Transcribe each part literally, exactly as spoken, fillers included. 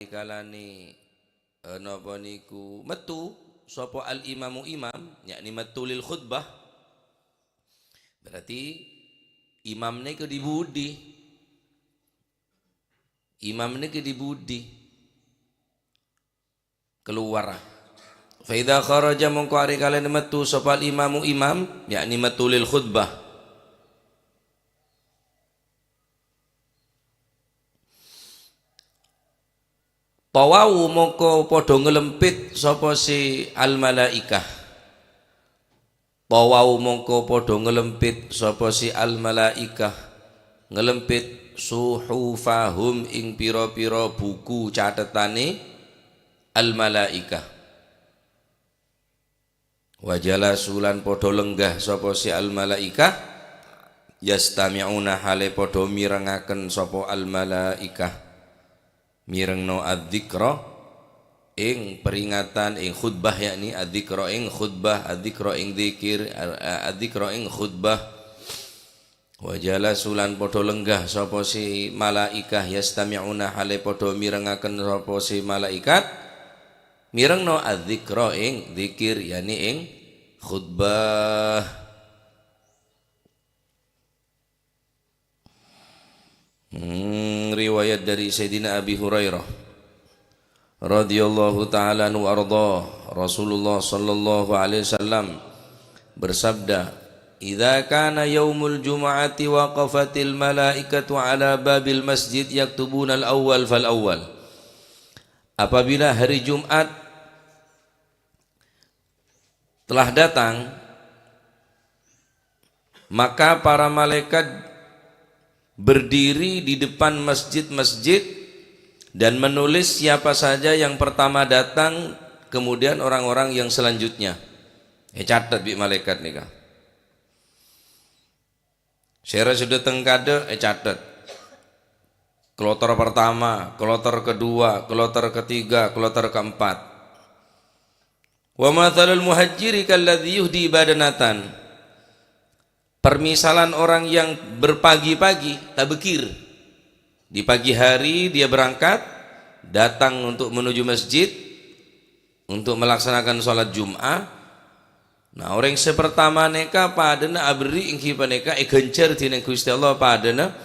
kalane, eh, napa niku metu sapa al-imamu imam, yakni metu lil khutbah, berarti imam nèka di budi. Imam nèka di budi. Keluar. Fa idza kharaja, mongko ari kalane metu sapa al-imamu imam, yakni metu lil khutbah. Tawau mongko padha ngelempit sapa si al-malaikah. Tawau mongko padha ngelempit sapa si al-malaikah, ngelempit suhufahum ing pira-pira buku catetane al-malaikah. Wa jalasu lan padha lenggah sapa si al-malaikah, yastami'una hale padha mirengaken sapa al-malaikah. Mirengno adzikra ing peringatan, ing khutbah, yakni adzikra ing khutbah, adzikra ing dzikir, a-, a-, adzikra ing khutbah. Wa jalasu lan padha lenggah sapa si malaikah, yastami'una hale padha mirengaken sapa si malaikat, mirengno adzikra ing dzikir, yakni ing khutbah. Hmm, riwayat dari Sayyidina Abi Hurairah radhiyallahu ta'ala anhu arda, Rasulullah sallallahu alaihi wasallam bersabda, "Idza kana yaumul jumu'ati waqafatil malaikatu ala babil masjid yaktubunal awwal fal awwal." Apabila hari Jumat telah datang, maka para malaikat berdiri di depan masjid-masjid dan menulis siapa saja yang pertama datang, kemudian orang-orang yang selanjutnya. Ècatet bi' malaikat nèka. Sèra sè dâteng kadâ' ècatet. Kloter pertama, kloter kedua, kloter ketiga, kloter keempat. "Wa matsalul muhajjiri kalladzi yuhdi badanatan." Permisalan orang yang berpagi-pagi, tabekir. Di pagi hari dia berangkat, datang untuk menuju masjid, untuk melaksanakan sholat Jum'ah. Nah, orèng sè pertama nèka padâna aberri' èngghi panèka èghânjhâr dènèng Ghustè Allah, padâna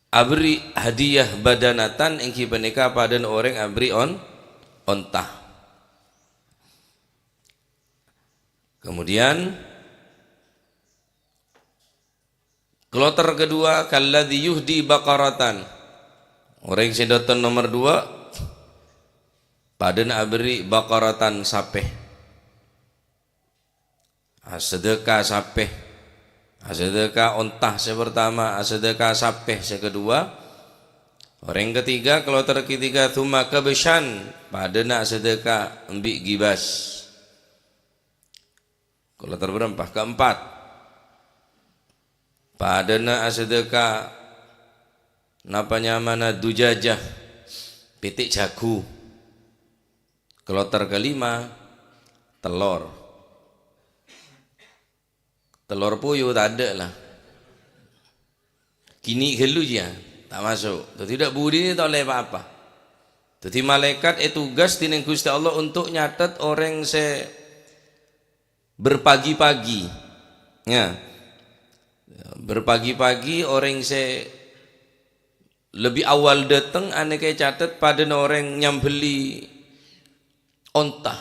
aberri' hadiah badanatan, èngghi panèka padâna orèng aberri' on-, onta. Kemudian, kloter kedua, kalladzi yuhdi baqaratan. Orèng sè dâteng nomer dua, padâna aberri' baqaratan, sapè. Asadhâka sapè. Asadhâka onta sè pertama, asadhâka sapè sè kedua. Orèng ketiga, kloter ketiga, tsumma kabsyan, padâna asadhâka embi' ghibas. Kloter berempa? Keempat. Padâna asadhâka napa nyamana dujajah, pètè' jhâghung. Kloter kelima, tellor. Tellor poyo tadâ' la. Ghini ghâllu jiyâ, ta' maso'. Dhâddhi dâ' budina ta' ollè pa-apa. Dhâddhi malaèkat ètugas dènèng Ghustè Allah untuk nyatet orèng sè berpagi-pagi. Ya. Berpagi-pagi orèng sè lebbi awal dâteng anèka ècatet padâna orèng nyambelli onta.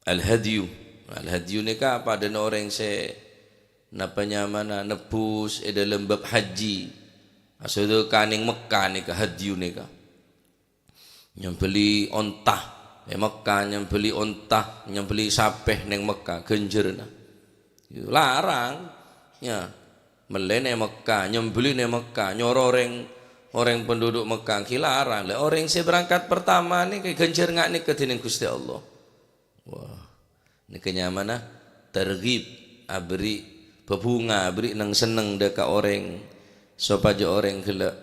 Al-hadyu. Al-hadyu nèka padâna orèng sè napa nyamana nebbhus è dâlem bab haji. Asadhâka nèng Mekkah nèka hadyu nèka. Nyambelli onta è Mekkah, nyambelli onta, nyambelli sapè nèng Mekkah, ghânjhârânna. Larang, ya. Mellè nèng Mekkah, nyambelli nèng Mekkah, nyoro orèng, orèng penduduk Mekkah, ghi larang. Lha, orèng sè berangkat pertama nèka ghânjhâr nga' nèka dènèng Ghustè Allah. Wah, nèka nyamana targhib, aberri' bhâbhunga, aberri' neng-senneng dâ' ka orèng, sopajâ orèng ghellâ'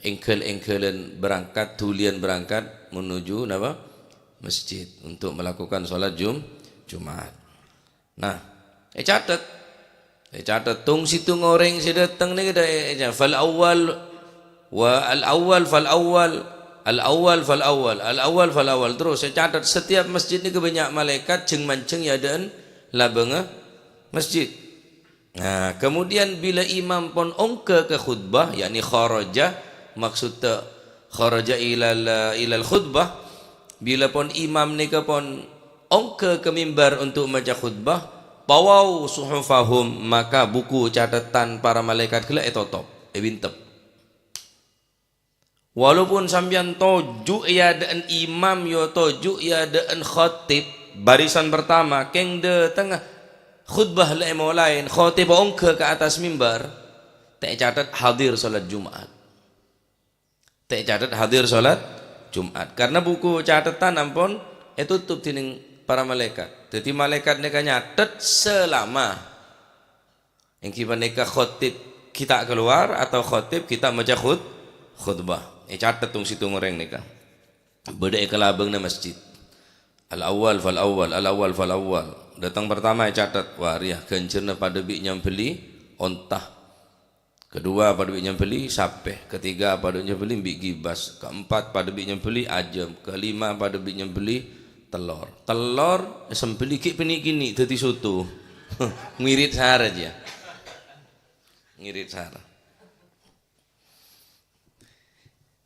èngghâl-èngghâlân berangkat, dhuliyân berangkat menuju napa? Masjid untuk melakukan sholat Jum-, Jumat. Nah, ècatet. Ècatet tong-sèttong orèng sè dâteng nèka dâ' è, è, fal awwal Wa al-awwal fal-awwal, al-awwal fal-awwal, al-awwal fal-awwal. Terros ècatet setiap masjid nèka bânnya' malaèkat jhâng-manjhâng è adâ'na labângnga masjid. Nah, kemudian bilâ imam pon ongghâ ka khutbah, yakni kharaja, maksudda kharaja ilal, ilal khutbah, bilâ pon imam nèka pon ongghâ ka mimbar untuk maca khutbah, tawau suhufahum, maka buku catetan para malaèkat ghellâ' ètotop, èbintep. Walaupun sampèyan toju' è adâ'na imam, ya toju' è adâ'na khatib, barisan pertama, kèng dâtengnga khutbah la èmolaè, khatib ongghâ ka attas mimbar, ta' ècatet hadir salat Jum'at. Ta' ècatet hadir salat Jum'at. Karena buku catetan ampon ètotop dhinèng para malaèkat. Dhâddhi malaèkat nèka nyatet selama èngghi panèka khatib ghi' ta' kalowar atau khatib ghi' ta' maca khut-, khutbah. Ècatet tong-sèttong orèng nèka. Bâdâ è kalabângnga masjid. Al-awwal fal-awwal, al-awwal fal-awwal. Dâteng pertama ècatet, wah, rèya ghânjhârânna padâ bi' nyambelli onta. Kedua, padâ bi' nyambelli sapè. Ketiga, padâ bi' nyambelli embi' gibas. Keempat, padâ bi' nyambelli ajâm. Kelima, padâ bi' nyambelli tellor. Tellor èsambelli ghi' pènè'-kènè' dhâddhi soto. Ngirit sara jiyâ. Ngirit sara.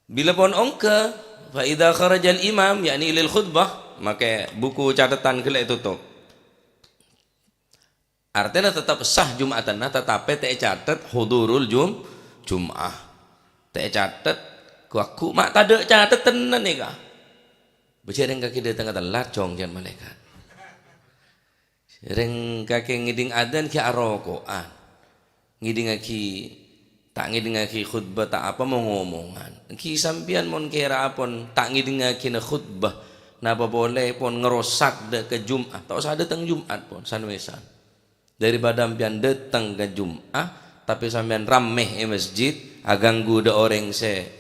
Bilâ pon ongghâ, fa idza kharajal imam, yakni lil khutbah, maka buku catetan ghellâ' ètotop. Artèna tetep sah Jum'atanna, tatapè ta' ècatet hudurul Jum-, Jum'ah. Ta' ècatet, ghu-, ghu-, ma' tadâ' catetanna nèka. Bâjâ rèng kakè dâtengnga tellat, jhâng, jhân malaèkat. Rèng kakè ngèdhing adzan ghi' aroko'an. Ngèdhingngaghi, ta' ngèdhingngaghi khutbah, ta' apa, mo-ngomongan. Ghi' sampèyan mon kèra pon ta' ngèdhingngaghina khutbah, napa polè pon ngrosak dâ' ka Jum'at, ta' osa dâteng Jum'at pon, san-wèsan. Daripada sampèyan dâteng ka Jum'ah, tapè sampèyan rammè è masjid, aganggu dâ' orèng sè,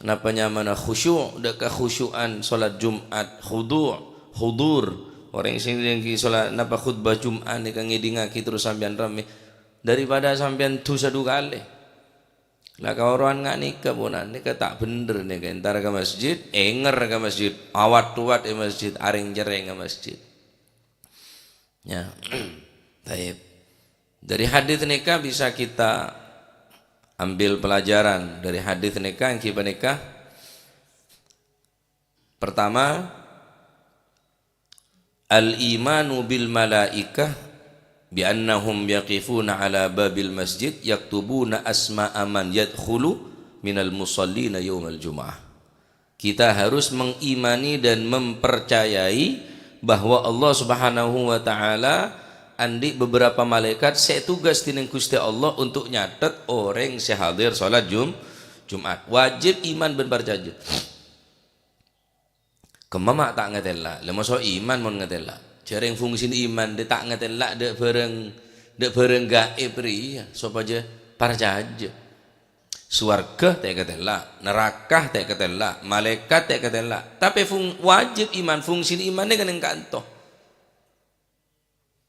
napa nyamana, khusyu', dâ' kakhusyu'an salat Jum'at, khudu', hudur. Orèng sè ngèdhingngaghi salat, napa, khutbah Jum'at nèka ngèdhingngaghi terros sampèyan rammè. Daripada sampèyan dusa du kalè. La kaorowan nga' nèka, ponan nèka ta' bhender nèka. Entar ka masjid, ènger ka masjid, awat-owat è masjid, arèng-cerrèng ka masjid. Ya. Taib. Dari hadis nèka bisa kita ambil pelajaran. Dari hadis nèka èngghi panèka, pertama, al-imanu bil malaikah bi annahum yaqifuna ala babil masjid yaktubuna asma'a man yadkhulu minal musallina yaumal jum'ah. Kita harus mengimani dan mempercayai bahwa Allah Subhanahu wa Ta'ala andi' beberapa malaikat sè ètugas dhinèng Ghustè Allah untuk nyatet orèng sè hadir salat Jum-, Jum'at. Wajib iman bân parcajâ. Kemma ma' ta' ngatèla'. La, moso iman mon ngatèla'. Jhârèng fungsina iman dâ' ta' ngatèla' dâ' bhârâng, dâ' bhârâng gaib rèya, sopajâ parcajâ. Sowarghâ ta' èkatèla', naraka ta' èkatèla', malaèkat ta' èkatèla'. Tapè fung-, wajib iman, fungsina iman nèka neng ka'anto.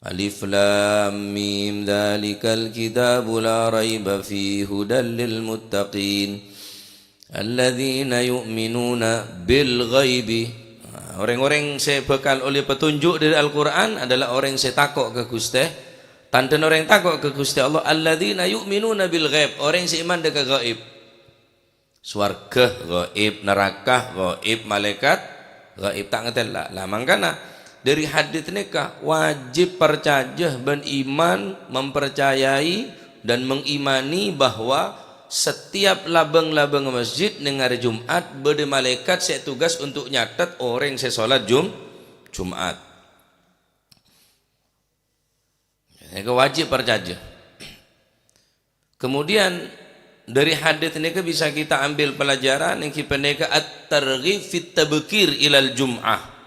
Alif Lam Mim, dzalikal kitabu la raiba fihi hudal lil muttaqin, alladzina yu'minuna bil ghaibi. Nah, orèng-orèng sè bhâkal ollè petunjuk dâri Al-Qur'an adalah orèng sè tako' ka Ghustè. Tandhâna orèng tako' ka Ghustè Allah, alladzina yu'minuna bil ghaib, orèng sè iman dâ' ka ghaib. Sowarghâ ghaib, naraka ghaib, malaèkat ghaib, ta' ngatèla'. La, mangkana dâri hadits nèka wajib parcajâ bân iman, mempercayai dan mengimani bahwa setiap labâng-labâng masjid neng arè Jum'at bâdâ malaèkat sè tugas untuk nyatet orèng sè sholat Jum-, Jum'at. Nèka wajib parcajâ. Kemudian, dâri hadits nèka bisa kita ambil pelajaran èngghi panèka at-targhib fit tabkir ilal jum'ah.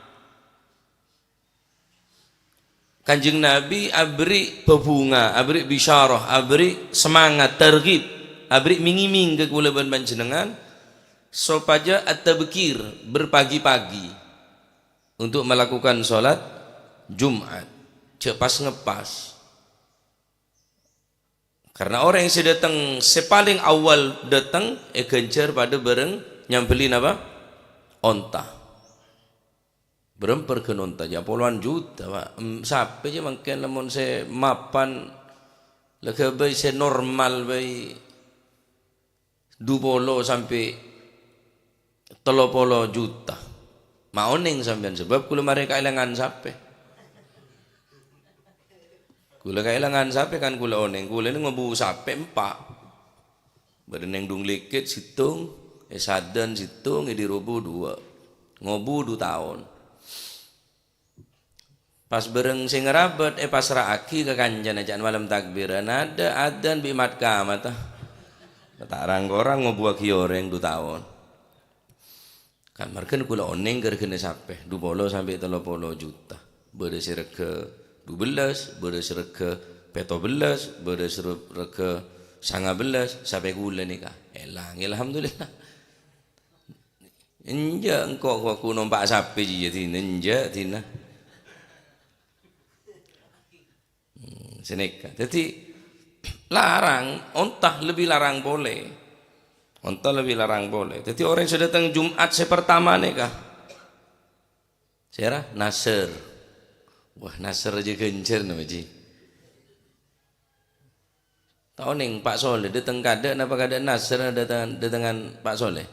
Kanjeng Nabi aberri' bhâbhunga, aberri' bisyarah, aberri' semangat, targhib, aberri' ming-ngiming ka kaulâ bân panjhennengngan sopajâ at-tabkir, berpagi-pagi, untuk melakukan sholat Jum'at. Jhâ' pas-ngepas. Karna orèng sè dâteng, sè palèng awwal dâteng, èghânjhâr padâ bâreng nyambelli napa? Onta. Bârâmpa règhâna onta, jâ' polowan juta, Pak. Em, sapè jâ' mangkèn lamon sè mapan, la ghâbây sè normal bhâi, du polo sampè' tello polo juta. Ma' onèng sampèyan, sabâb kaulâ marè kaèlangan sapè. Kaulâ kaèlangan sapè kan kaulâ onèng, kaulâ nèng ngobu sapè empa'. Bâdâ nèng Dunglikit sèttong, è Sadan sèttong, è Dirobo duwâ'. Ngobu du taon. Pas bâreng sè ngarabât èpasra'aghi ka kancana ca'na malem takbiran, adâ' adzan bi' mat-kamata. Ta' rang-korang ngobuwâghi orèng du taon. Kan marghâna kaulâ onèng ghâr-ghârâna sapè, du polo sampè' tello polo juta. Bâdâ sè règhâ dubellâs, bâdâ sè règhâ pèttobellâs, bâdâ sè règhâ sangabellâs, sapè kaulâ nèka. Èlang, alhamdulillah. Enjâ' engko' ghu nompa' sapè jiyâ dinah, enjâ' dinah. Hmm, sanèka. Dhâddhi, larang, onta lebbi larang polè. Onta lebbi larang polè. Dhâddhi, orèng sè dâteng Jum'at sè partama nèka. Sèra? Nasr. Wah, nasr jâ ghânjhâr, napa, Ji? Ta' onèng, Pak Soleh, dâteng kadâ' napa kadâ' nasr dâteng-, dâtengan Pak Soleh?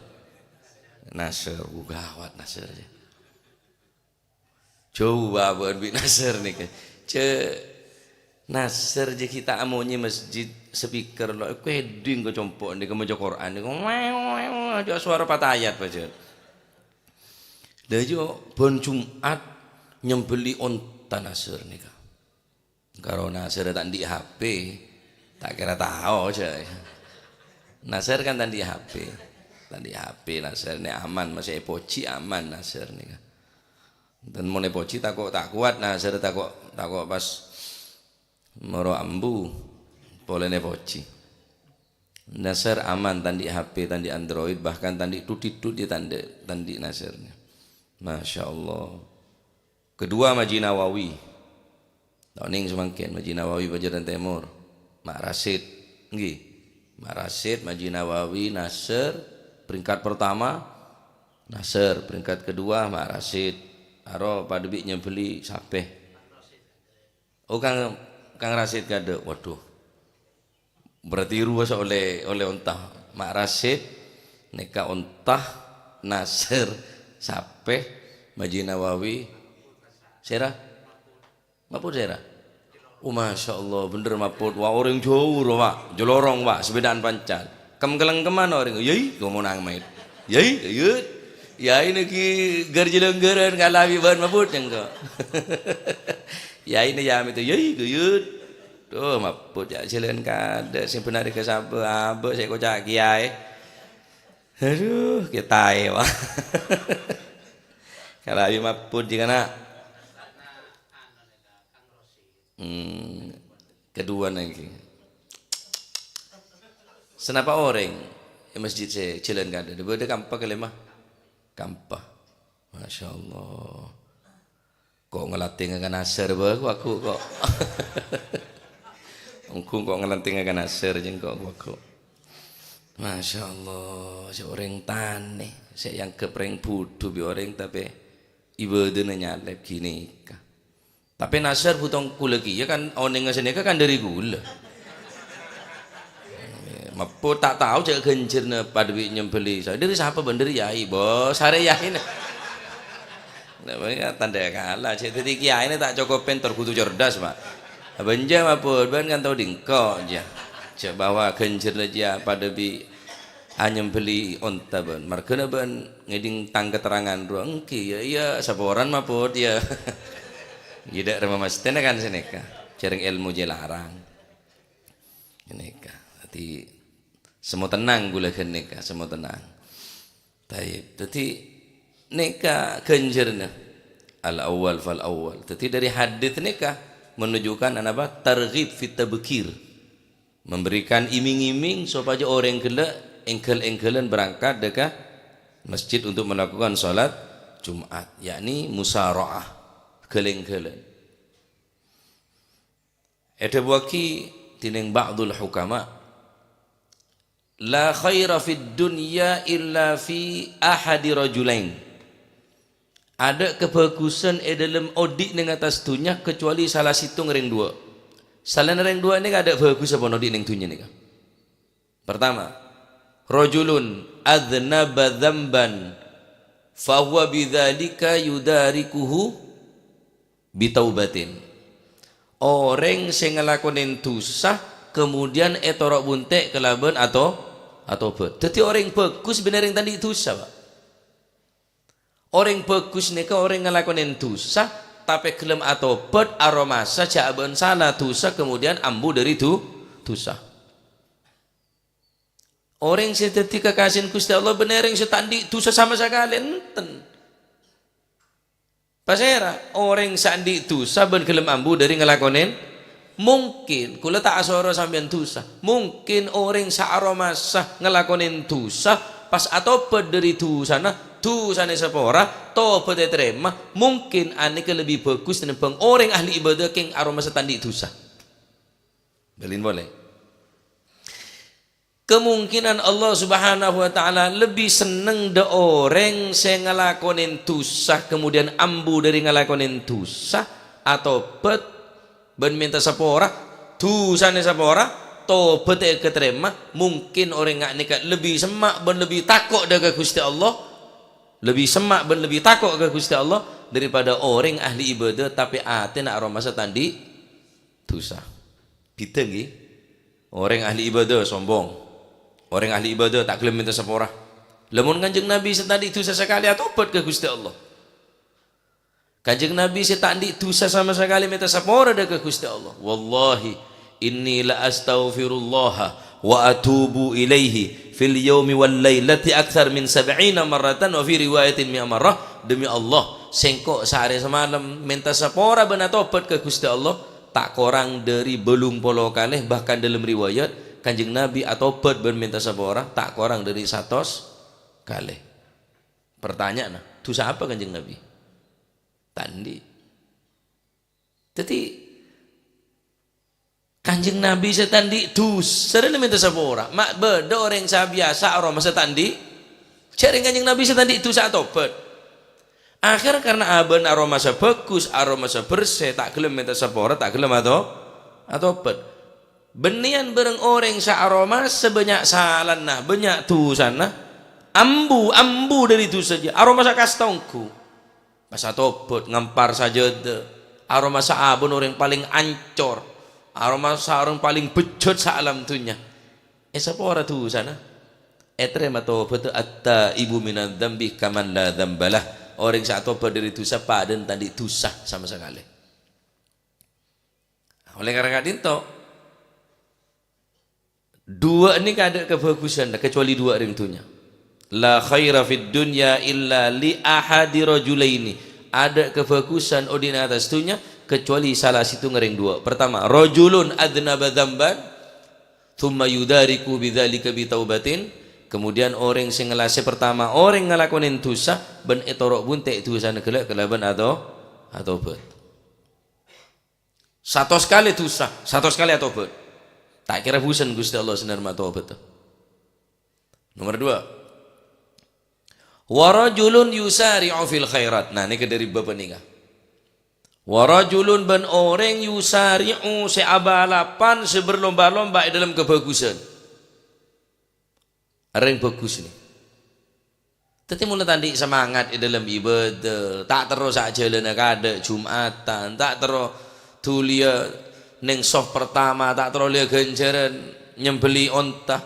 Nasr, uh, gawat nasr, jâ. Jhâu bâbâ'ân bi' nasr nèka. Jâ, nasr jâ ghi' ta' amonyè masjid, speaker lo', èkèdhing ka compo' nèka maca Qur'an nèka. Jâ sowara patayat pajhât. Lah, jâ, bân Jum'at nyambelli onta nasr nèka. Karana nasr ta' andi' H P, ta' kèra tao, jâ. Nasr kan ta' andi' H P. Ta' andi' H P nasr nè aman, masih èpojhi aman nasr nèka. Dântè' mon èpojhi tako' ta' kowat nasr, tako', tako' pas moro ambu polè nè èpojhi. Nasr aman, ta' andi' H P, ta' andi' Android, bahkan ta' andi' thut-thut jâ ta' andi', ta' andi' nasr. Masya Allah. Kedua, Maji Nawawi. Ta' onèng samangkèn, Maji Nawawi Pajaran Tèmor. Ma' Rasid. Ngghi. Ma' Rasid, Maji Nawawi, Nasr. Peringkat pertama, Nasr. Peringkat kedua, Ma' Rasid. Aro padâ bi' nyambelli sapè. Oh, Kang, Kang Rasid kadâ'. Waduh. Berarti rowa sè ollè, ollè onta. Ma' Rasid, nèka onta, Nasr, sapè, Maji Nawawi. Sèra? Mahfud sèra? Oh, Masya Allah, bhender Mahfud. Wah, orèng jhâu, rowa. Jolorong, Pak. Sepèdaan pancal. Kem-kelengkeman orèng. Yai, ngomong nang maèn. Yai, yut. Yai nèka ghâr-jhâlângghârân kalabi bân Mahfud, sèngko'. Yai nè yamè tu, yai, guyut. Duh, Mahfud, jâ' jhâlân kadâ', sè bhender ka sabâ, abâ' sè èkoca' kèyaè. Aduh, kètaè, wah. Kalabi Mahfud jâ kana'. Hmm, kedua nèka. Sanapa orèng è masjid sè jhâlân kadâ'? Bâdâ kampa kalèma? Kampa. Masya Allah. Ko' ngalatè ngakan asar bâ, ko' aku ko'. Ongghu ko' ngalatè ngakan asar, jeng ko' aku. Masya Allah, sè orèng tanè, sè èangghep rèng budhu bi' orèng, tapè ibâdâna nyalèp ghânèka. Tapè nasar bhuto kaulâ kèya kan onèngnga sanèka kan dâri kaulâ. Mahfud ta' tao jâ' ghânjhârna padâ bi' nyambelli. Sa-, dâri sapa, Bân? Dâri yai, bos. Arè yaina. Nah, bâ'na tandhâ kala. Jâ' dâri kèyaèna ta' cokop pènter, kodhu cerdas, Pak. Bân jâ', Mahfud, bân kan tao dingko', jâ'. Jâ' bahwa ghânjhârna jâ' padâ bi' anyambelli onta, bân. Marghâna bân ngèdhing tang katerrangan rowa, èngghi, yâ, iyâ, saporana, Mahfud, yâ. Ghi' dâ' remma masthèna kan sanèka. Jhâreng èlmo jâ' larang. Nèka. Dhâddhi, semmo tennang kaulâ ghânèka, semmo tennang. Taib. Dhâddhi, nèka ghânjhârna. Al-awwal fal-awwal. Dhâddhi, dâri hadits nèka menunjukkan anapa? Targhib fit tabkir. Memberikan iming-iming sopajâ orèng ghellâ' èngghâl-èngghâlân berangkat dâ' ka masjid untuk melakukan salat Jumat, yakni musara'ah, ghâl-èngghâlân. Èdhâbuwâghi Dhinèng ba'dul hukama, "La khaira fid dunya illa fi ahadi rajulain." Adâ' kabhâghusân è dhâlem odi' neng attas dhunnya kecuali sala sèttong rèng duwâ'. Salaèn rèng duwâ' nèka adâ' bhâghus apa odi' neng dhunnya nèka? Pertama, rajulun adznaba dzamban fahuwa bidzalika yudarikuhu bitaubatin. Orèng sè ngalakonè dhusa, kemudian ètoro' buntè' kalabân ato-, atobhât. Dhâddhi orèng bhâghus bân orèng ta' andi' dhusa, Pak. Orèng bhâghus nèka orèng ngalakonè dhusa, tapè ghellem atobhât, aromasa jhâ' bân sala dhusa, kemudian ambu dhâri du-, dhusa. Orèng sè dhâddhi kakasan Ghustè Allah bân orèng sè ta' andi' dhusa sama sakalè, enten. Pasèra? Orèng sè andi' dhusa bân ghellem ambu dhâri ngalakonè. Mungkin, kaulâ ta' asoro sampèyan dhusa. Mungkin orèng sè aromasa ngalakonè dhusa, pas atobhât dhâri dhusana, dhusana èsapora, tobhât ètarèma, mungkin anèka lebbi bhâghus tènèmbhâng orèng ahli ibadah kèng aromasa ta' andi' dhusa. Bâlin polè. Kemungkinan Allah Subhanahu wa Ta'ala lebbi senneng dhâ' orèng sè ngalakonè dhusa, kemudian ambu dhâri ngalakonè dhusa, atobhât bân mènta sapora, dhusana sapora, tobhât èkatarèma, mungkin orèng nga' nèka lebbi semma' bân lebbi tako' dhâ' ka Ghustè Allah, lebbi semma' bân lebbi tako' ka Ghustè Allah daripada orèng ahli ibadah tapè atèna aromasa ta' andi' dhusa. Bhidhâ, ngghi? Orèng ahli ibadah sombong. Orèng ahli ibadah ta' ghellem mènta sapora. Lamon Kanjeng Nabi sè ta' andi' dhusa sakalè atobhât ka Ghustè Allah. Kanjeng Nabi sè ta' andi' dhusa sama sakalè mènta sapora dhâ' ka Ghustè Allah. "Wallahi, inni la astaghfirullaha wa atubu ilaihi fil yaumi wal lailati aktsar min sab'ina marratan wa fi riwayatin mi'a marrah." Demi Allah, sèngko' saarè samalem mènta sapora bân atobhât ka Ghustè Allah, ta' korang dhâri bâllung polo kalè, bahkan dhâlem riwayat, Kanjeng Nabi atobhât bân mènta sapora ta' korang dhâri satos kalè. Pertanyaanna, dhusa apa Kanjeng Nabi? Ta' andi'. Dhâddhi, Kanjeng Nabi sè ta' andi' dhusa, dhâddhi mènta sapora. Ma' bâdâ orèng sè abiyasa aromasa ta' andi', jhâ' rèng Kanjeng Nabi sè ta' andi' dhusa atobhât. Akhèr karna abâ'na aromasa bhâghus, aromasa bersè, ta' ghellem mènta sapora, ta' ghellem ato-, atobhât. Bânnèyan bhâreng orèng sè aromasa bânnya' salana, bânnya' dhusana, ambu, ambu dhâri dhusa jiyâ, aromasa kasta ongghu. Pas atobhât, ngampar sajâdâ, aromasa abâ'na orèng palèng ancor, aromasa orèng palèng bejjhât saalam dhunnya. Èsapora dhusana. Ètarèma tobhâddhâ, "At-taibu minadz-dzambi kaman la dzambalah." Orèng sè atobhât dhâri dhusa padâna ta' andi' dhusa sama sakalè. Olè karana ka'dinto, duwâ' nèka adâ' kabhâghusânna, kecuali duwâ' rèng dhunnya. "La khaira fid dunya illa li ahadi rajulaini." Adâ' kabhâghusân odi'na attas dhunnya, kecuali sala sèttongnga rèng duwâ'. Pertama, rajulun adznaba dzamban, tsumma yudariku bidzalika bitaubatin. Kemudian orèng sè ngala-, sè pertama, orèng ngalakonè dhusa, bân ètoro' buntè' dhusana ghellâ' kalabân ato-, atobhât. Satos kalè dhusa, satos kalè atobhât. Ta' kèra bhusèn Ghustè Allah sè narèma tobhâddhâ. Nomor dua. "Wa rajulun yusari'u fil khairat." Nah, nèka dhâri bab panèka. "Wa rajulun," bân orèng, "yusari'u," sè abâlâbhân, sè berlomba-lomba è dhâlem kabhâghusân. Orèng bhâghus nè. Dhâddhi, mon la ta' andi' samangat è dhâlem ibadah, ta' terro sajhâlânna kadâ' Jumatan, ta' terro dhuliyâ neng sof pertama, ta' terro lèa ghânjhârân nyembelli onta,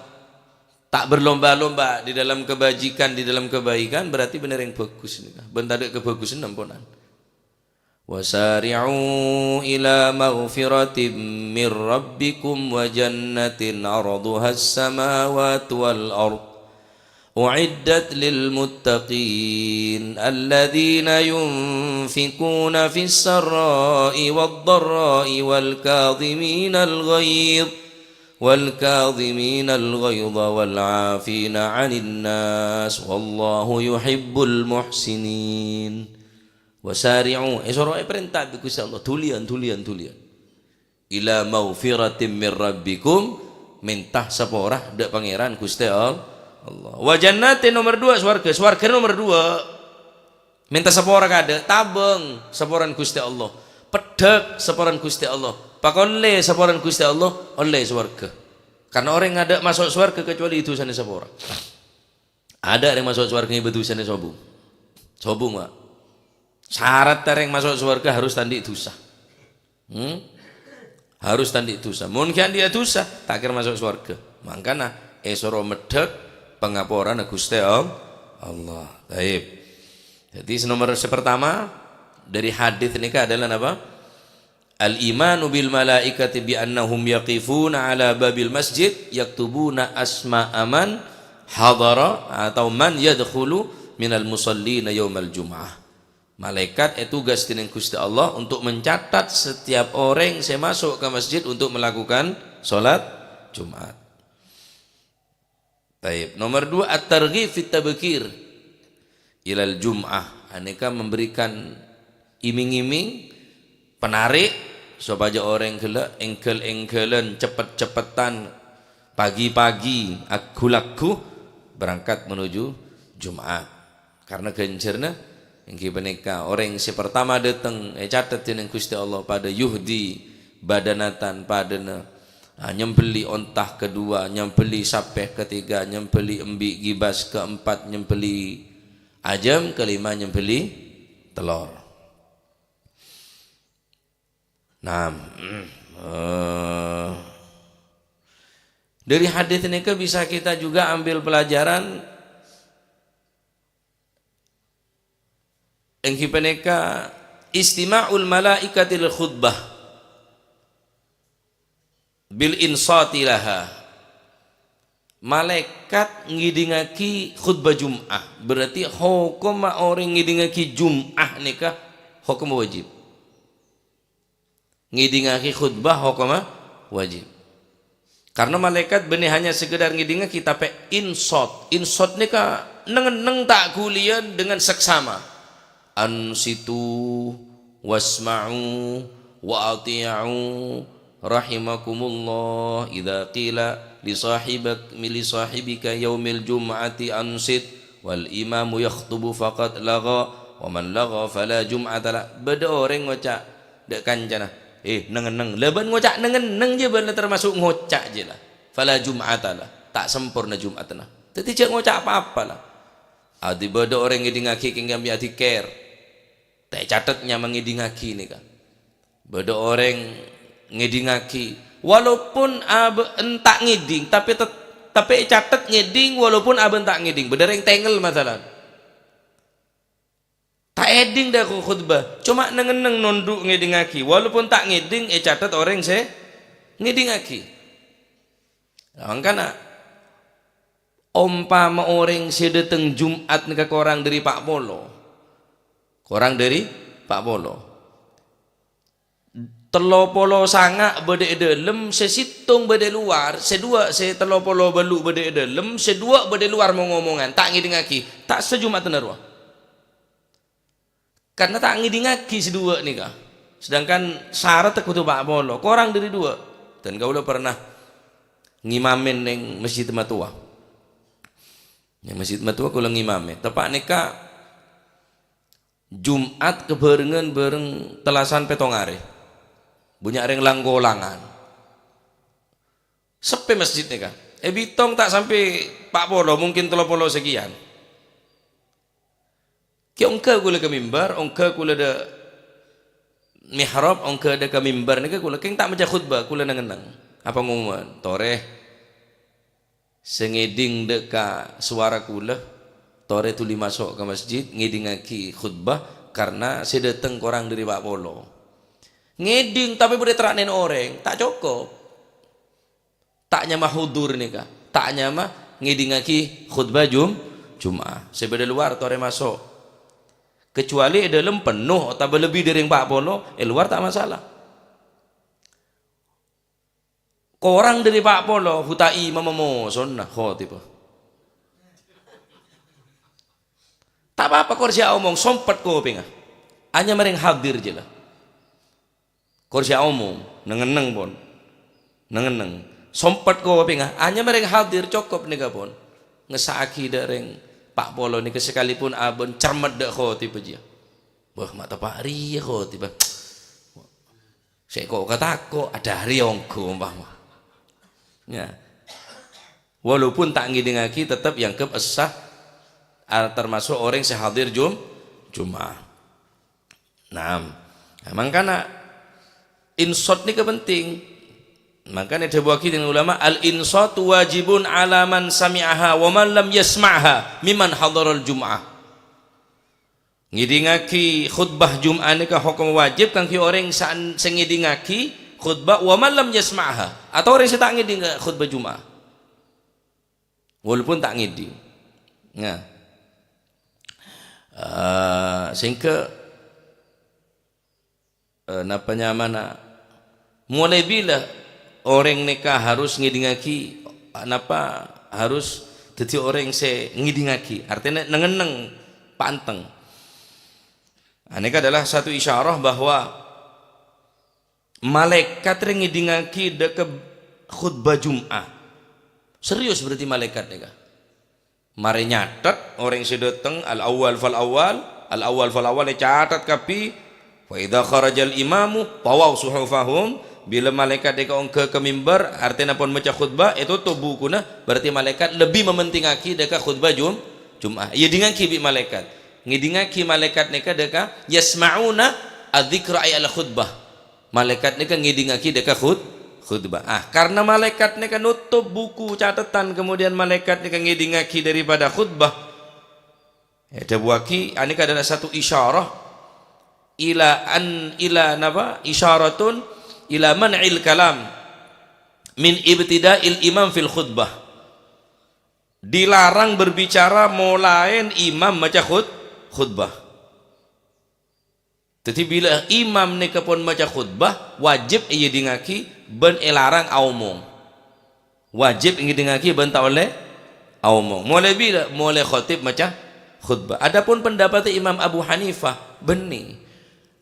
ta' berlomba-lomba di dalam kebajikan, di dalam kebaikan, berarti bânnè orèng bhâghus nèka. Bân tadâ' kabhâghusân amponan. "Wasari'u ila maghfiratin mir rabbikum wa jannatin 'arduhas samawati wal ard, u'iddat lil muttaqin, alladzina yunfikuna fis sarra'i wad dharra'i wal kadhiminal ghaidh, wal kadhiminal ghaidha wal 'afina 'anin nas, wallahu yuhibbul muhsinin." "Wasari'u," èsoro èparènta bi' Ghustè Allah, dhuliyân, dhuliyân, dhuliyân. Ila maghfiratin mir rabbikum, mènta sapora dâ' Pangèran Ghustè All-, Allah. Wa jannatin, nomer duwâ', sowarghâ. Sowarghâ nomer duwâ'. Mènta sapora kadâ', tabâng saporana Ghustè Allah. Peddhâk saporana Ghustè Allah. Pakollè saporana Ghustè Allah, ollè sowarghâ. Karna orèng adâ' maso' sowarghâ kecuali dhusana sapora. Adâ' orèng maso' sowarghâ ngibâ dhusana sobung. Sobung, Pak. Sarat orèng maso' sowarghâ harus ta' andi' dhusa. Hmm? Harus ta' andi' dhusa. Mon ghi' andi' dhusa, ta' kèra maso' sowarghâ. Mangkana èsoro meddhâk pangaporana Ghustè All-, Allah. Taib. Jadi, sè nomer sè pertama dari hadis nèka adalah napa? Al-imanu bil malaikati bi annahum yaqifuna ala babil masjid yaktubuna asma'a man hadara atau man yadkhulu minal musallina yaumal jum'ah. Malaikat ètugas dening Gusti Allah untuk mencatat setiap orèng sè masuk ke masjid untuk melakukan sholat Jumat. Taib. Nomor dua, at-targhib fit tabkir ilal jum'ah. Anèka memberikan iming-iming, penarik, sopajâ orèng ghellâ' èngghâl-èngghâlan, cepet-cepetan, pagi-pagi, aggu-laggu berangkat menuju Jumat. Karna ghânjhârna èngghi panèka orèng sè partama dâteng ècatet dening Gusti Allah padâ yuhdi badanatan, padâna, ah, nyembelli onta kedua, nyembelli sapè ketiga, nyembelli embi' gibas keempat, nyembelli ajâm kelima, nyembelli telor. Nah, eh, dari hadis nèka bisa kita juga ambil pelajaran, èngghi panèka istima'ul malaikati lil khutbah bil insati laha. Malaikat ngèdingaghi khutbah Jum'ah, berarti hokomma orèng ngèdingaghi Jum'ah nèka hokomma wajib. Ngèdingaghi khutbah hokomma wajib. Karna malaikat bânnè hanya sekedar ngèdingaghi, tapè insot. Insot nèka neng-enneng ta' ghuliyân dengan seksama. "Ansitu wasma'u wa athi'u rahimakumullah. Idza qila li sahibak-, li sahibika yaumil jum'ati ansit wal imamu yakhtubu faqad lagha, wa man lagha fala jum'ata la." Bâdâ orèng ngoca' dâ' kancana, "Eh, neng-enneng." Lâ bân ngoca' neng-enneng jiyâ bân la termasuk ngoca' jiyâ la. "Fala jum'ata la." Ta' samporna Jum'atanna. Dhâddhi jhâ' ngoca' pa-apa la. Adi bâdâ orèng ngèdingaghi kèng kambhi adhikèr. Ta' ècatet nyama ngèdingaghi nèka. Bâdâ orèng ngèdingaghi, walaupun abâ' enta' ngèding, tapè tet-, tapè ècatet ngèding walaupun abâ' enta' ngèding. Bâdâ orèng tengel masalan. Ta' èding dâ' khutbah, coma neng-enneng nondhu' ngèdingaghi, walaupun ta' ngèding ècatet orèng sè ngèdingaghi. Mangkana, ompama orèng sè dâteng Jum'at nèka korang dâri pa' polo, korang dâri pa' polo, tello polo sanga' bâdâ è dâlem, sè sèttong bâdâ è lowar, sè duwâ', sè tello polo bâllu' bâdâ è dâlem, sè duwâ' bâdâ è lowar mong-ngomongan, ta' ngèdingaghi, ta' sè Jum'atanna rowa. Karna ta' ngèdingaghi sè duwâ' nèka. Sedangkan sarat kodhu pa' polo, korang dâri duwâ'. Dan kaulâ pernah ngimamè neng Masjid Matoa. Neng Masjid Matoa kaulâ ngimamè. Teppa' nèka Jum'at kabhârengan bhâreng tellasan pèttong arè. Bânnya' rèng lang-kolangan. Seppè masjid nèka. È Bitong ta' sampè' pa' polo, mungkin tello polo sakèyan. Kè ongghâ kaulâ ka mimbar, ongghâ kaulâ dâ' mihrab, ongghâ dâ' ka mimbar nèka kaulâ kèng ta' maca khutbah, kaulâ neng-enneng. Apa ngomongan? Torè sè ngèding dâ' ka sowara kaulâ, torè dhuli maso' ka masjid, ngèdingaghi khutbah, karna sè dâteng korang dâri pa' polo. Ngèding, tapè bâdâ tera'na orèng, ta' cokop. Ta' nyama hudur nèka, ta' nyama ngèdingaghi khutbah Jum-, Jum'ah. Sè bâdâ lowar torè maso'. Kecuali è dâlem penno otabâ lebbi dâri pa' polo, è lowar ta' masalah. Korang dâri pa' polo, hu ta' imam mosona, khotibah. Ta' pa-apa, kor sè aomong, sompet kopèngnga. Anyama rèng hadir jiyâ la. Kor sè aomong, neng-enneng pon. Neng-enneng. Sompet kopèngnga, anyama rèng hadir cokop nèka pon. Ngessa'aghi dâ' rèng pa' polo nèka sakalipun abâ'na cermet dâ' khotib jiyâ. Wah, ma' teppa' rèya khotib, bâh. Sè ko'-, katako', adâ' rèya ongghu umpama. Ya. Walaupun ta' ngèdingngaghi, tetep èangghep essa, a-, termasuk orèng sè hadir Jum-, Jum'ah. Naam. Nah, mangkana insot nèka penting. Mangkana èdhâbuwaghi dening ulama, "Al-insatu wajibun 'ala man sami'aha wa man lam yasma'ha mimman hadaral jum'ah." Ngèdingngaghi khutbah Jum'ah nèka hokom wajib kaangghuy orèng saan-, sè ngèdingngaghi khutbah, "wa man lam yasma'ha," atau orèng sè ta' ngèding khutbah Jum'ah. Walaupun ta' ngèding. Nah. Eh, sehingga, eh, napa nyamana, molaè bilâ orèng nèka harus ngèdingngaghi, napa harus dhâddhi orèng sè ngèdingngaghi? Artèna neng-enneng panteng. Nah, nèka adalah satu isyarah bahwa Malaèkat rè ngèdingngaghi dâ' ka khutbah Jum'ah. Serius berarti malaèkat nèka. Marè nyatet orèng sè dâteng, al-awwal fal-awwal, al-awwal fal-awwal ècatet kabbhi. "Fa idza kharajal imamu, tawau suhufahum." Bilâ malaèkat nèka ongghâ ka mimbar, artèna pon maca khutbah, ètotop bukuna, berarti malaèkat lebbi mamentingngaghi dâ' ka khutbah Jum-, Jum'ah. Èdingngaghi bi' malaèkat. Ngèdingngaghi malaèkat nèka dâ' ka, "Yasma'una adzikra ay al-khutbah." Malaèkat nèka ngèdingngaghi dâ' ka khut-, khutbah. Ah, karna malaèkat nèka notop buku catetan, kemudian malaèkat nèka ngèdingngaghi daripada khutbah. Èdhâbuwaghi, anèka adalah satu isyarah ila an-, ila napa? Isyaratun ila man'il kalam min ibtida'il imam fil khutbah. Dilarang berbicara molaè imam maca khut-, khutbah. Dhâddhi, bilâ imam nèka pon maca khutbah, wajib èdingngaghi bân èlarang aomong. Wajib ngèdingngaghi bân ta' ollè aomong. Molaè bilâ? Molaè khotib maca khutbah. Adapun pendapatta Imam Abu Hanifah, bânnè.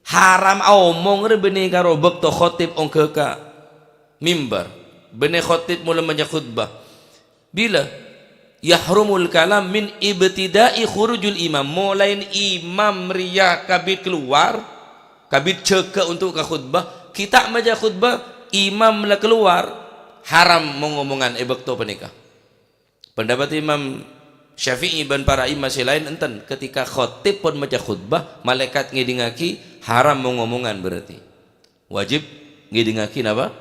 Haram aomong rè bânnè karo bâkto khotib ongghâ ka mimbar. Bânnè khotib molaè maca khutbah. Bilâ? Yahrumul kalam min ibtida'i khurujul imam. Molaèn imam rèya kabit kalowar, kabit jâgâ ontok ka khutbah, ghi' ta' maca khutbah, imam la kalowar, haram mo-ngomongan è bâkto panèka. Pendapat Imam Syafi'i bân para imam sè laèn enten, ketika khotib pon maca khutbah, malaèkat ngèdingngaghi, haram mo-ngomongan berarti. Wajib ngèdingngaghi napa?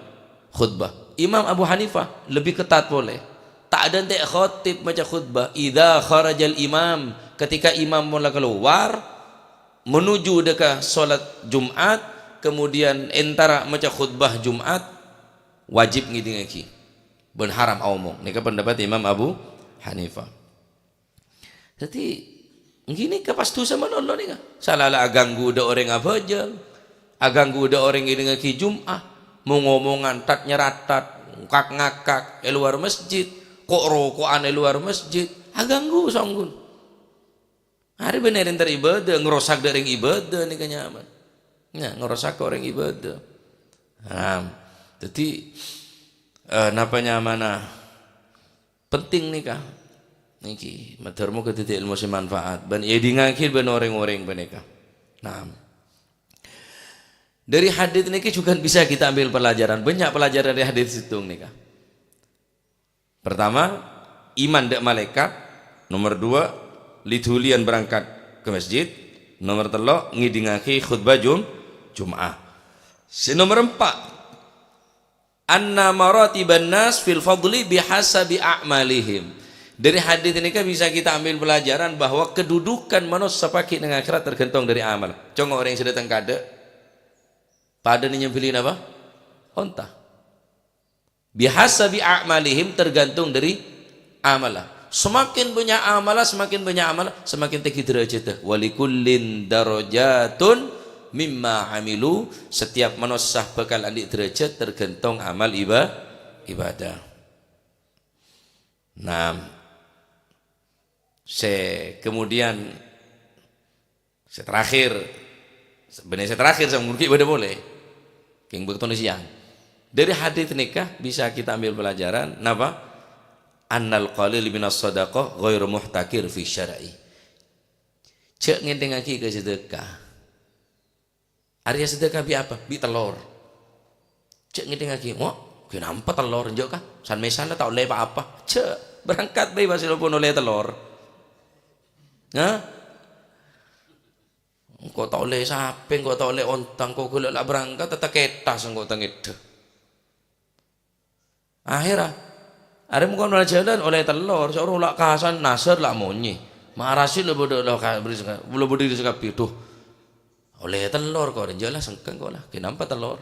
Khutbah. Imam Abu Hanifah lebbi ketat polè. Ta' dântè' khotib maca khutbah. Idza kharajal imam, ketika imam molaè kalowar menuju dâ' ka salat Jum'at, kemudian entara maca khutbah Jum'at, wajib ngèdingngaghi. Bân haram aomong. Nèka pendapat Imam Abu Hanifah. Dhâddhi, ghânèka pas dhusa malolo nèka. Sala la aghânggu dâ' orèng abhâjâng, aghânggu dâ' orèng ngèdingngaghi Jum'ah, mo-ngomongan tat-nyaratat, ngak-ngakak è lowar masjid, ko'-roko'an è lowar masjid, aghânggu songghun. Arè bânnè rèng ter ibadah, ngrosak dâ' rèng ibadah nèka nyamana. Nya, ngrosak orèng ibadah. Nah, dhâddhi, eh, napa nyamana? Penting nèka. Nèka, madhâr moghâ dhâddhi ilmu sè manfaat. Bân èdingngaghi bân orèng-orèng panèka. Nah. Dari hadits nèka juga bisa kita ambil pelajaran. Banyak pelajaran dari hadits sèttong nèka. Pertama, iman dâ' malaèkat. Nomor dua, li-dhuliyân berangkat ke masjid. Nomor tello', ngèdingngaghi khutbah Jum-, Jum'ah. Sè nomor empa', anna maratiban nas fil fadli bihasabi a'malihim. Dari hadits nèka bisa kita ambil pelajaran bahwa kedudukan manossa paghi' neng akhirat tergantung dari amal. Congo orèng sè dâteng kaadâ', padâna nyambili napa? Onta. Bihasabi a'malihim, tergantung dari amalla. Semakin banyak amalla, semakin banyak amalla, semakin tèngghi dârâjhâddhâ. Wa likullin darajatun mimma amilu. Setiap manossa bhâkal andi' dârâjhât tergantung amal iba-, ibadah. Nah, sè kemudian Sè terakhir, sebenarnya sè terakhir, sè mungkin bâdâ polè. Kèng bâktona sèyang. Dari hadits nèka bisa kita ambil pelajaran, napa? Annal qalil minas shadaqah ghairu muhtakir fi syar'i. Jhâ' ngèdhingngaghi ka sedekah. Arèya sedekah bi' apa? Bi' tellor. Jhâ' ngèdhingngaghi, "Wah, ghi' nampa tellor, enjâ' ka? San-mèsan la ta' ollè pa-apa." Jhâ', berangkat bhâi pas pon ollè tellor. Hah? Engko' ta' ollè sapè, engko' ta' ollè ontang, engko' ghellâ' la berangkat, ta' kètas engko' ta' ngèdhâ. Akhèrra, arè mongkon la jhâlân ollè tellor, soro la kasan nasar la monyè. Ma'arasi la bâdâ la ka-, bâri' saka-, la bâdâ sakabbhi. Duh, ollè tellor kok, enjâ' la sengkèng kok la, ghi' nampa tellor.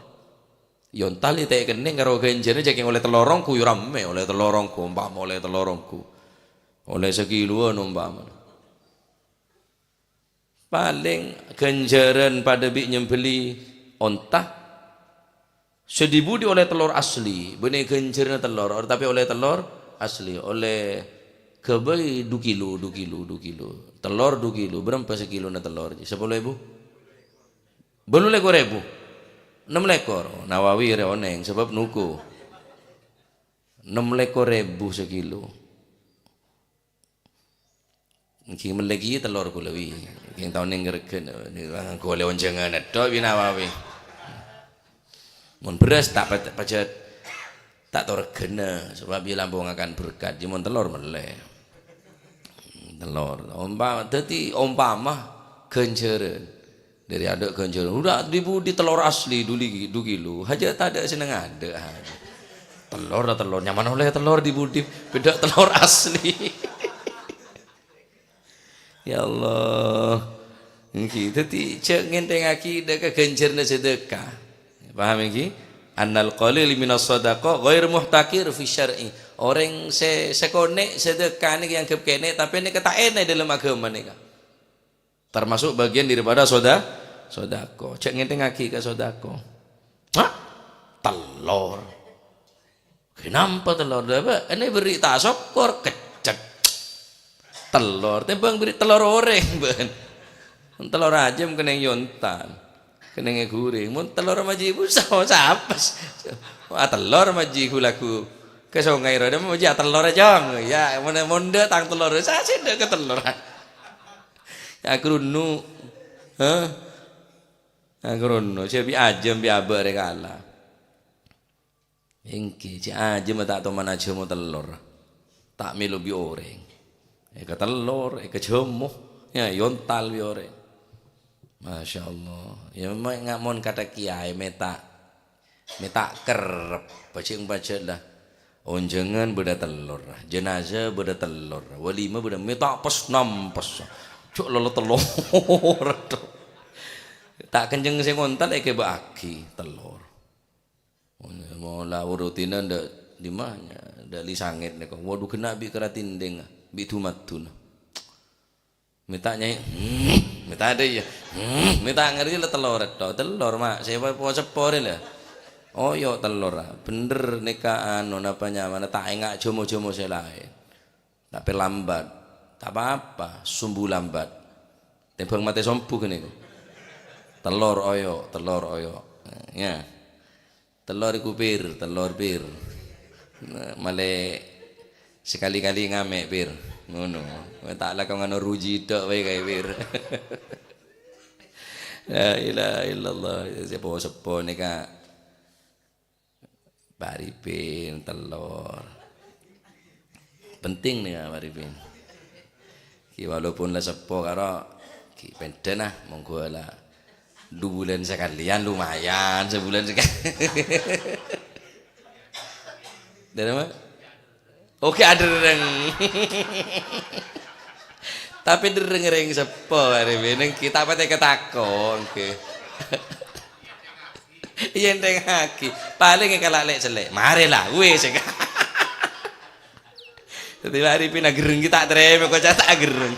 Yâ ontali ta' kennèng karo ghânjhârânna jhâ' kèng ollè tellor ongghu, yâ rammè ollè tellor ongghu, ompama ollè tellor ongghu. Ollè sakiloan ompama. Palèng ghânjhârân padâ bi' nyembelli onta. Sè dhi-budhi ollè tellor asli, bânnè ghânjhârânna tellor, tapè ollè tellor asli, ollè ghâbây du kilo, du kilo, du kilo. Tellor du kilo, bârâmpa sakilona tellor? Sapolo èbu? Bâllu lèkor èbu? Ennem lèkor. Nawawi rè onèng, sabâb noko. Ennem lèkor èbu sakilo. Èngghi mellè kèya tellor kaulâ, wi. Èngghi tao nèng ngergen, ghulâ onjhângan èdhâ', wi, Nawawi. Mon bherrâs ta' pè-, pajhât, ta' torghâna, sabâb iyâ lambâ' ngakan berkat, jhâ' mon tellor mellè. Tellor. Ompa-, dhâddhi ompama ghânjhârân. Dâri adâ' ghânjhârân. Udah, dhi-budhi tellor asli du li-, du kilo. Hajât tadâ' sè neng adâ', hajât. Tellor la tellor. Nyamana ollè tellor dhi-budhi. Bâdâ tellor asli. Ya Allah. Èngghi. Dhâddhi, jhâ' ngènthèngngaghi dâ' ka ghânjhârânna sedekah. Paham èngghi? Annal qalil minas shadaqah ghair muhtakir fi syar'i. Orèng sè, sè sakonè' sedekah nèka èangghep kènè', tapè nèka ta' ènè' dâlem aghâma nèka. Termasuk bagian daripada soda-, sodako. Jhâ' ngènthèngngaghi ka sodako. Hah? Tellor. Kenapa tellor? Lah, Pak, ini berita sokor, kecet. Tellor, tèmbhâng berri' tellor orèng, bân. Tellor ajâm kenèng yontan. Kenèng èghurèng. Mon tellor majhi busa, sapes. Wah, tellor majhi gu-lagu. Ka songay rowa, majhi atellor, Cong. Ya, mon, mon dâ' tang tellor, sasè dâ' ka tellor. Agrono. Hah? Agrono. Sè bi' ajâm, bi' abâ' rè kala. Èngghi, sè ajâm ta' toman ajhâmo tellor. Ta' mèlo bi' orèng. Èkatellor, èkajhâmo. Ya, yontal bi' orèng. Masya Allah. Ya, memang nga-, mon kata kiai, mè' ta', mè' ta' kerrep. Pajhât-pajhât la. Onjhângan bâdâ tellor, jenazah bâdâ tellor, walimah bâdâ, mè' ta' pes-nampes. Jhâ' lolo tellor. Ta' kenceng sè ngontal èkèbâ'aghi tellor. Mola urutina ndak dimanya, ndak li sangèt nèko. Waduh, ghenna' bi' kera tindhèng, bi' du-madduna. Mè' ta' nyai, hmm, mè' ta' dâ' iyâ, hmm, mè' ta' ngarè la tellor èto, tellor, Ma', sè po-, po-, seppo rè la. Oyo' tellor, ah. Bhendher nèka anu, napa nyamana, ta' enga' jhâmo-jhâmo sè laèn. Tapè lambat, ta' pa-apa, sumbu lambat. Tèmbhâng matè sombu ghânèko. Tellor oyo', tellor oyo'. Ya. Tellor iku, Pir, tellor, Pir. Nah, malè sekali-kali ngamè', Pir. Ngono. Ta' lakon nganu ruji tok wae kae, Pir. La ilaha illallah. Seppo-seppo nèka Pak Arifin, tellor. Penting nèka, Pak Arifin. Ki, walaupun la seppo karo, ki, pendhâ nah, monggo la du bulân sakalèyan, lumayan, sebulan sekali. Dâri ma? Oke, adherreng. Tapè dherreng rèng seppo, arè bhâi neng kita patè katako, oke. Iyâ, ènthèngngaghi. Palèng èkala' lè'-cellè'. Marè la, wis. Dâddhi, Pak Arifin agerreng, kita tarèma, kok ca' ta' agerreng.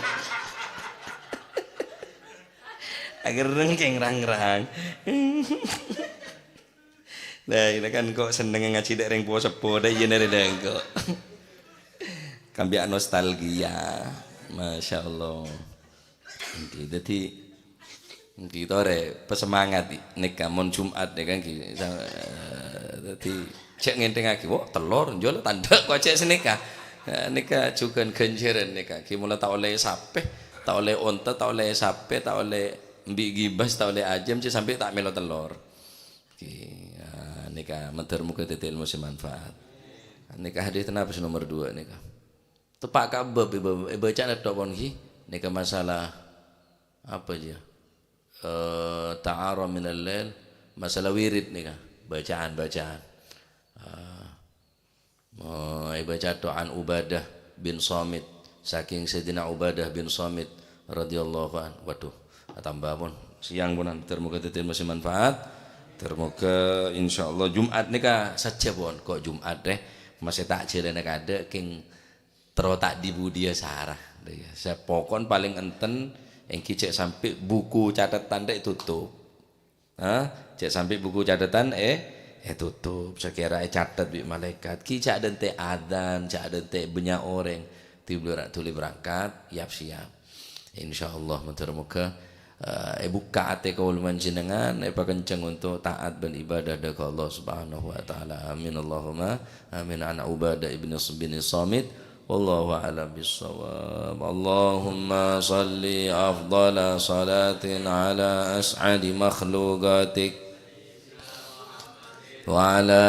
Agerreng, kèng rang-rang. Nah, ini kan kok seneng ngaji dâ' rèng po-seppo, dâ' iyâ narè dâ' engko'. Kambiyâ nostalgia. Masya Allah. Oke, dâddhi, Ngghi torè, pasemangat, nèka mon Jum'at nèka ngghi. Sa-, dhâddhi, jhâ' ngènthèngaghi, "Wo, tellor, njolo tandhâ' kok jhâ' sanèka." Nèka jhughân ghânjhârân nèka. Ghi mola ta' ollè sapè, ta' ollè onta, ta' ollè sapè, ta' ollè embi' ghibas, ta' ollè ajâm, jhâ' sampè' ta' mèlo tellor. Ghi, ah, nèka mandhâr moghâ dhâddhi èlmo sè manfaat. Nèka hadis napa sè nomer dua nèka? Teppa' ka bab, èbâ-, èbâcana tok pon ghi. Nèka masalah apa jâ? Eh, ta'ara minal lail, masalah wirid nèka, bacaan-bacaan. Ah, oh, èbâca tok an Ubadah bin Samit, saking Sayyidina Ubadah bin Samit radhiyallahu anhu. Waduh, atamba pon. Siang ponan, ter moga dhâddhi ilmu sè manfaat. Ter moga insyaallah Jumat nèka sajjhâ pon. Kok Jumat, eh? Masè ta' jhâlâna kadâ', kèng terro ta' di-budiyâ sara. Sè pokon palèng enten èngghi jhâ' sampè' buku cathetan rè' ètotop. Ha? Jhâ' sampè' buku cathetan è, ètotop. Sakèra ècatet bi' malaèkat. Ghi jhâ' dântè' adzan, jhâ' dântè' bânnya' orèng. Dhuli, dhuli berangkat, yap-siyap. Insyaallah, moga-moga, eh, èbukka' atè kaulâ panjhennengngan, èpakencèng onto' taat bân ibadah dâ' ka Allah Subhanahu wa Ta'ala. Amin, Allahumma amin. Ana Ubadah ibni, bin Samit. Wallahu a'lam bissawab. Allahumma shalli afdhala shalatin ala as'adi makhluqatik. وعلى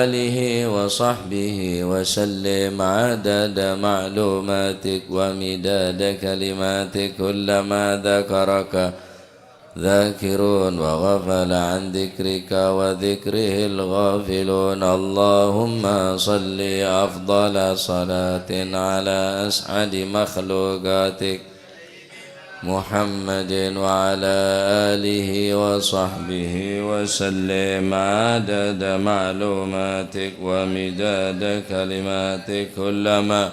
آله وصحبه وسلم عدد معلوماتك ومداد كلماتك، كلما ذكرك الذاكرون وغفل عن ذكرك وذكره الغافلون. اللهم صل أفضل صلاة على أسعد مخلوقاتك محمد وعلى آله وصحبه وسلم عدد معلوماتك ومداد كلماتك، كلما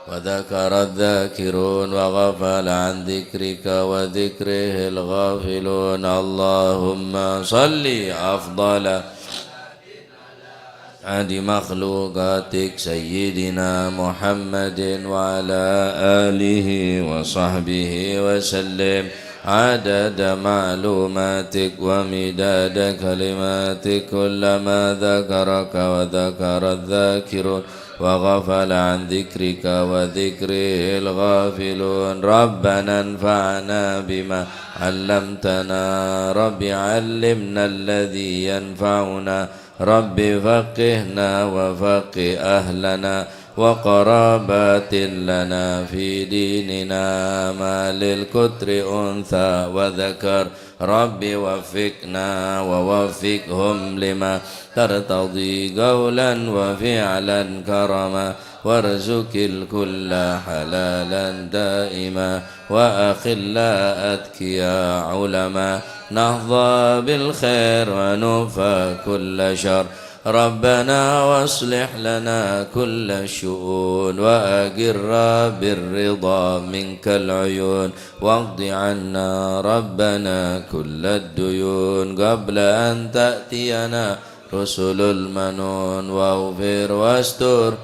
وذكر الذاكرون وغفل عن ذكرك وذكره الغافلون. اللهم صل أفضل عدد مخلوقاتك سيدنا محمد وعلى آله وصحبه وسلم عدد معلوماتك ومداد كلماتك، كلما ذكرك وذكر الذاكرون وغفل عن ذكرك وذكره الغافلون. ربنا انفعنا بما علمتنا، رب علمنا الذي ينفعنا، رب فقهنا وفقه أهلنا وقرابات لنا في ديننا، ما للكتر أنثى وذكر، رب وفقنا ووفقهم لما ترتضي قولا وفعلا كرما، وارزق الكل حلالا دائما، وأخلاء أتقياء علما، نحظى بالخير ونكفى كل شر. ربنا واصلح لنا كل الشؤون، وأقر بالرضا منك العيون، واقض عنا ربنا كل الديون قبل أن تأتينا رسل المنون، واغفر واستر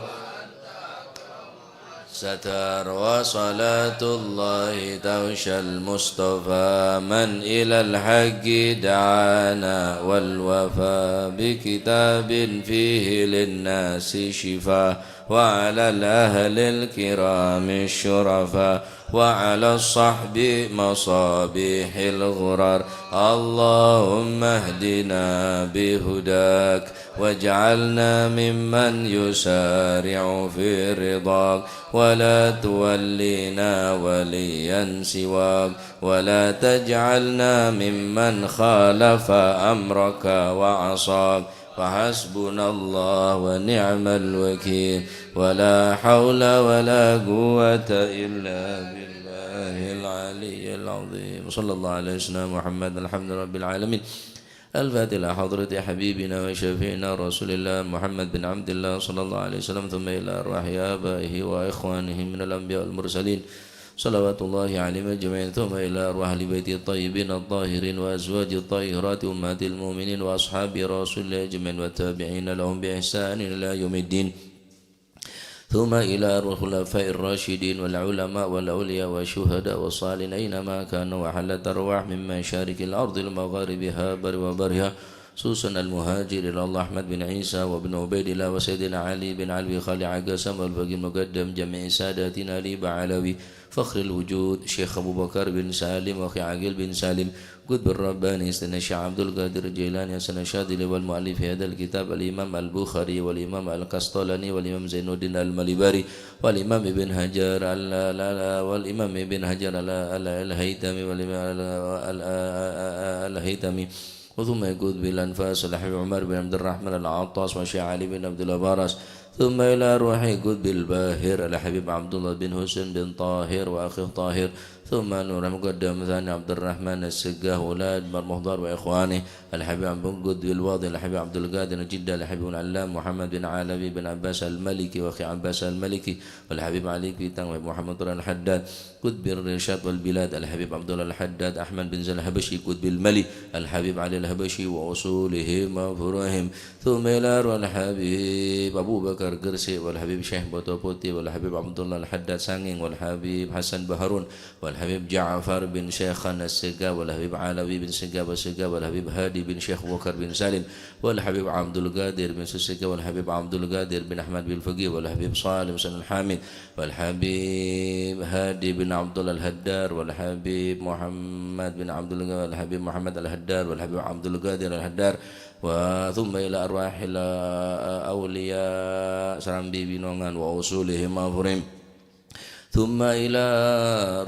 ستر. وصلاة الله تغشى المصطفى من إلى الحق دعانا، والوفا بكتاب فيه للناس شفاء، وعلى الأهل الكرام الشرفاء، وعلى الصحب مصابيح الغرر. اللهم اهدنا بهداك، واجعلنا ممن يسارع في رضاك، ولا تولينا وليا سواك، ولا تجعلنا ممن خالف أمرك وعصاك. فحسبنا الله ونعم الوكيل، ولا حول ولا قوة إلا بالله العلي العظيم. صلى الله على سيدنا محمد، الحمد لله رب العالمين. الفاتحة لحضرة حبيبنا وشفيعنا رسول الله محمد بن عبد الله صلى الله عليه وسلم، ثم إلى أرواح آبائه وإخوانه من الأنبياء والمرسلين، صلوات الله عليهم أجمعين، ثم إلى أرواح أهل بيته الطيبين الطاهرين وأزواجه الطاهرات أمهات المؤمنين وأصحاب رسول الله أجمعين والتابعين لهم بإحسان إلى يوم الدين. ثم إلى أرواح الخلفاء الراشدين والعلماء والأولياء والشهداء والصالحين أينما كانوا وحلت أرواح من مشارق الأرض لمغاربها بر وبرها، خصوصا المهاجر إلى الله أحمد بن عيسى وابن عبيد الله وسيدنا علي بن علوي خليع قاسم والفقيه المقدم جميع ساداتنا علي بعلوي فخر الوجود شيخ أبو بكر بن سالم وأخي عقيل بن سالم قطب الرباني سيدنا الشيخ عبد القادر الجيلاني حسن الشاذلي والمؤلف هذا الكتاب الإمام البخاري والإمام القسطلاني والإمام زين الدين المليباري والإمام ابن حجر ال-، ال-، ال-، والإمام ابن حجر ال-، ال-، الهيثمي والإمام ال-، ال-، ال-، الهيثمي وثم قطب الأنفاس الحبيب عمر بن عبد الرحمن العطاس والشيخ علي بن عبد الله باراس ثم إلى روح قطب الباهر الحبيب عبد الله بن حسين بن طاهر وأخيه طاهر ثم نور مقدم ثاني عبد الرحمن السقاه ولاية مرمخضار وإخوانه الحبيب عبد قطب الواضح الحبيب عبد القادر جدة الحبيب العلام محمد بن علوي بن عباس المالكي وأخي عباس المالكي والحبيب علي كويتان ومحمد طارق الحداد قطب الرشاد والبلاد الحبيب عبد الله الحداد أحمد بن زين الحبشي قطب المالي الحبيب علي الحبشي وأصولهم وفروعهم ثم إلى أرواح الحبيب أبو بكر قرسي والحبيب شيخ بطوبوتي والحبيب عبد الله الحداد سانغين والحبيب حسن بحرون والحبيب جعفر بن شيخان السقا والحبيب علوي بن سقا والسقا والحبيب هادي بن شيخ بكر بن سالم والحبيب عبد القادر بن سسقا والحبيب عبد القادر بن أحمد بالفقيه والحبيب صالح بن الحامد والحبيب هادي بن عبد الله الهدار والحبيب محمد بن عبد الله والحبيب محمد الهدار والحبيب عبد القادر الهدار وثم إلى أرواح الأولياء Serambi Binongan وأصولهم وفروعهم ثم إلى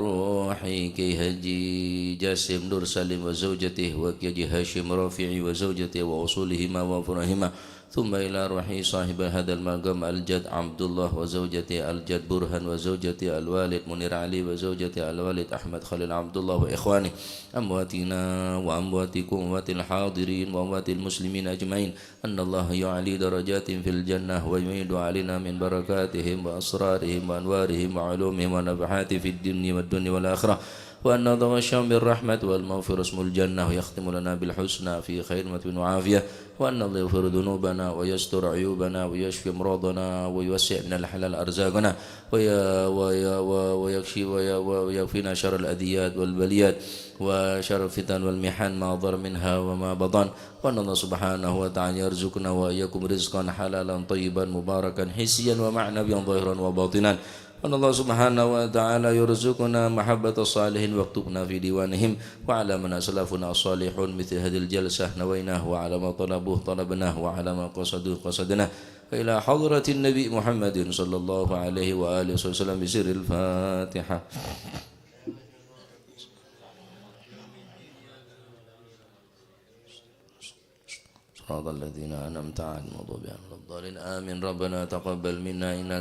روح كي حجي جاسم نور سليم وزوجته وكي حجي هاشم رافعي وزوجته وأصولهما وفروعهما ثم إلى روح صاحب هذا المقام الجد عبد الله وزوجته الجد برهان وزوجته الوالد منير علي وزوجته الوالد أحمد خليل عبد الله وإخوانه أمواتنا وأمواتكم وأموات الحاضرين وأموات المسلمين أجمعين أن الله يعلي درجاتهم في الجنة ويمد علينا من بركاتهم وأسرارهم وأنوارهم وعلومهم ونفحاتهم في الدين والدنيا والآخرة وأن نتغشاهم بالرحمة والمغفرة واسم الجنة ويختم لنا بالحسنى في خير وعافية وأن الله يغفر ذنوبنا ويستر عيوبنا ويشفي أمراضنا ويوسع من الحلال أرزاقنا ويا ويا ويكشي ويا ويكفينا شر الأذيات والبليات وشر الفتن والمحن ما ظهر منها وما بطن وأن الله سبحانه وتعالى يرزقنا وإياكم رزقا حلالا طيبا مباركا حسيا ومعنويا ظاهرا وباطنا وأن الله سبحانه وتعالى يرزقنا محبة الصالحين واكتبنا في ديوانهم وعلى من أسلفنا الصالحون مثل هذه الجلسة نويناه وعلى ما طلبوه طلبناه وعلى ما قصدوه قصدناه إلى حضرة النبي محمد صلى الله عليه وآله وسلم بسر الفاتحة صراط الذين أنعمت عليهم غير المغضوب عليهم ولا الضالين آمين ربنا تقبل منا إنك